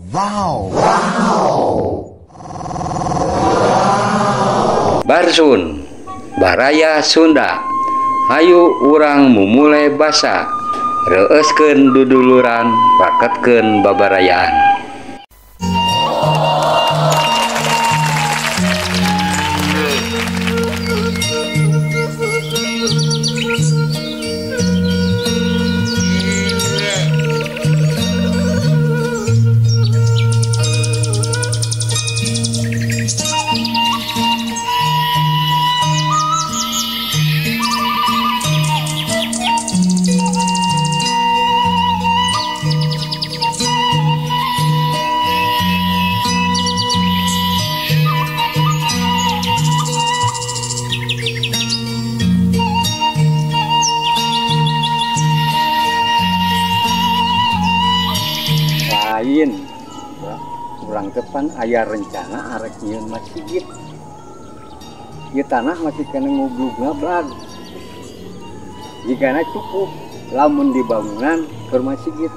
Wow. Wow. Barsun, Baraya Sunda. Hayu urang mumule basa, reueuskeun duduluran, raketkeun babarayaan. Lain urang depan aya rencana arek nyieun masjid. Ieu tanah masih kena ngublug ngablag. Jigana cukup lamun dibangunan keur masjid ieu.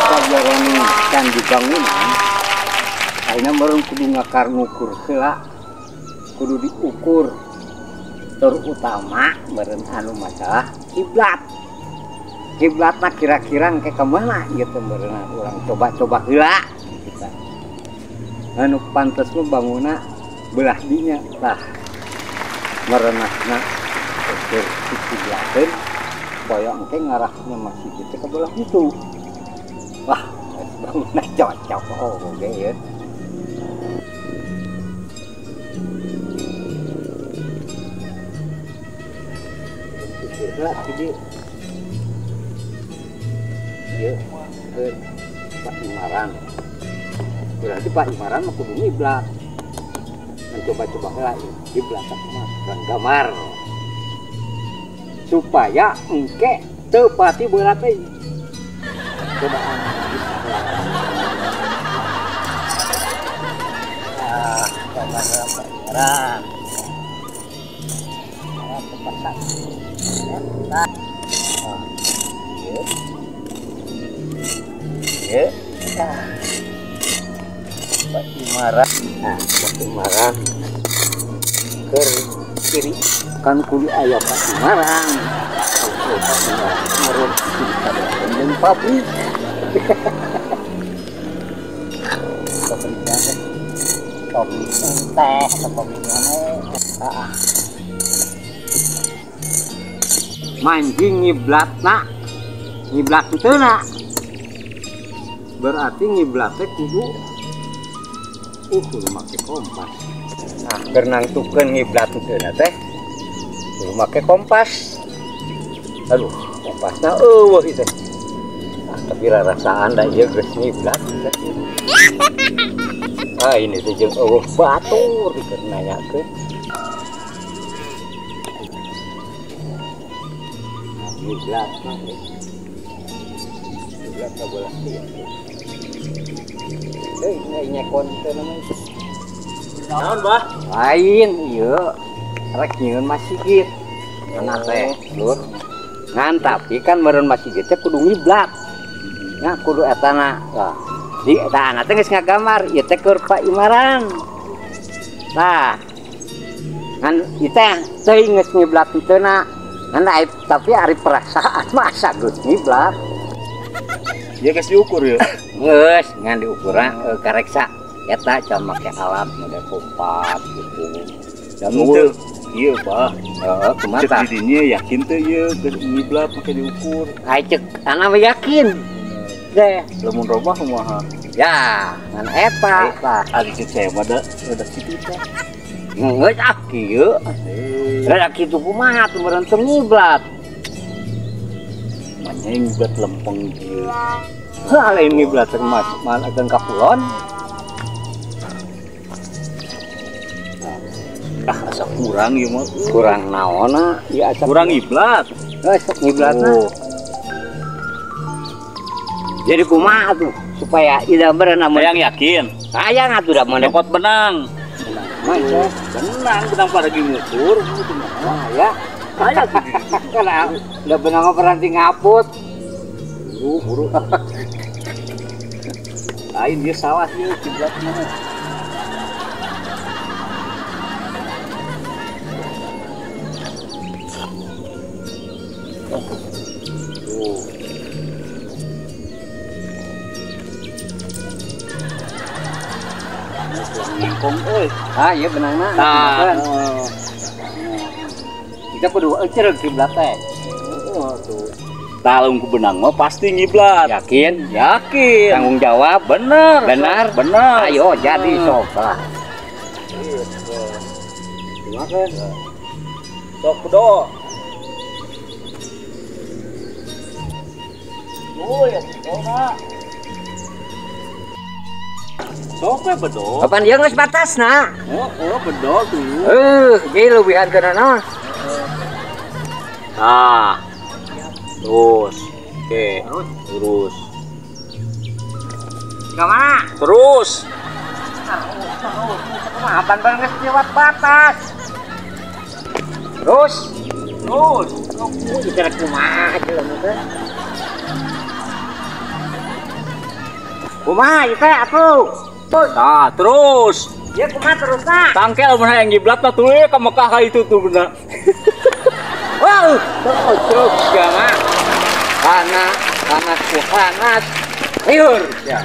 Sajarone can dibangunan ayeuna meureun kudu ngakar ngukur heula. Kudu diukur terutama meureun anu masalah kiblat. Kiblatna kira-kira engke ka mana gitu meureun urang coba-coba heula kita. Anu pantes mah bangunna belah dinya tah. Merenahna keur dikiblateun supaya engke ngarahna masjid teh ka belah ditu. Wah, bangunna cocok oge ieu. Heula kieu. Ieu keur Pak Imaran. Berarti Pak Imaran mah kudu ngiblat. Mencoba-coba heula kiblat mah urang gambar. Supaya engke teu pati beula teh. Coba ah, gambar Pak Imaran. Ah, tepat. Nah. Ieu. Ya, Pak Imaran, nah Pak Imaran ke kiri kan kudu aya Pak Imaran, Pak Imaran meureun jeung pabrik, pabrik teh, pabrik mana? Manjing ngiblatna, ngiblat teu na. Berarti ngiblatnya kudu kudu make kompas. Nah, keur nangtukeun ngiblat teu teh kudu make kompas. Aduh, kompasna eueuh ieu teh. Ah, tapi rarasaan da ieu geus ngiblat teh. Ah, ini teh jeung eueuh batur keur nanyakeun. Nah, ngiblat mah ngiblat ka belah dieu. Nyekon teh namanya. Naon, Bah? Lain ieu rek nyieun masjid. Mana teh, Lur? Ngan tapi kan meureun masjid teh kudu ngiblat. Nya kudu etana. Lah, di etana teh geus ngagambar ieu teh keur Pak Imaran. Tah. Ngan ieu teh teuing geus ngiblat teu na. Ngan tapi ari perasaan masa geus ngiblat. Ya geus diukur ya. Geus ngan diukurna kareksa eta can make alat model kompas gitu. Dan teu ieu Bah. Heeh, kumaha tah? Cek didinya yakin teu ieu geus ngiblat make diukur. Ai cek ana mah yakin. Deh, lamun robah kumaha? Ya, ngan eta tah. Ari cek saya mah da rada kitu tah. Geus ah kieu. Rada kitu kumaha tuh meureun teu ngiblat. Manya ngiblat lempeng kieu. Hah, lain ngiblat teh mas, akan ka kulon. Ah, asa kurang ieu mah. Kurang naonna? Ieu asa kurang ngiblat. Geus ngiblatna. Oh. Jadi kumaha tuh supaya ida berenang hayang yakin. Hayang atuh da mun nyokot benang. Benang, benang, benang pada ngukur. Nah, ya. Hayang kana udah benang mah berhenti ngaput. Buru, buru. Lain dia salah ieu kiblatna. Tuh. Ngengkong euy. Ah, iya benangna. Tah. Kita kudu euceureuh kiblat teh. Oh, tuh. Talung ku benang mah pasti ngiblat. Yakin? Yakin. Tanggung jawab. Bener. Benar. Bener. Ayo jadi sok lah. Silakan. Sok bedo. Tuh ya, bedona. Sok we bedo. Kapan ieu geus batasna? Oh, bedo tuh. Jadi leuwihan kana naon? Nah. Terus. Oke, terus. Ke mana? Terus. Terus. Kumaha ban geus lewat batas. Terus. Terus. Ieu kumaha jelema teh? Kumaha ieu teh atuh? Nah, terus. Ieu kumaha terusna? Tangkel mun hayang ngiblat mah tuluy ka Mekah ka itu tuh bener. Wow, terus jama. Panas, panas, panas. Liur. Ya.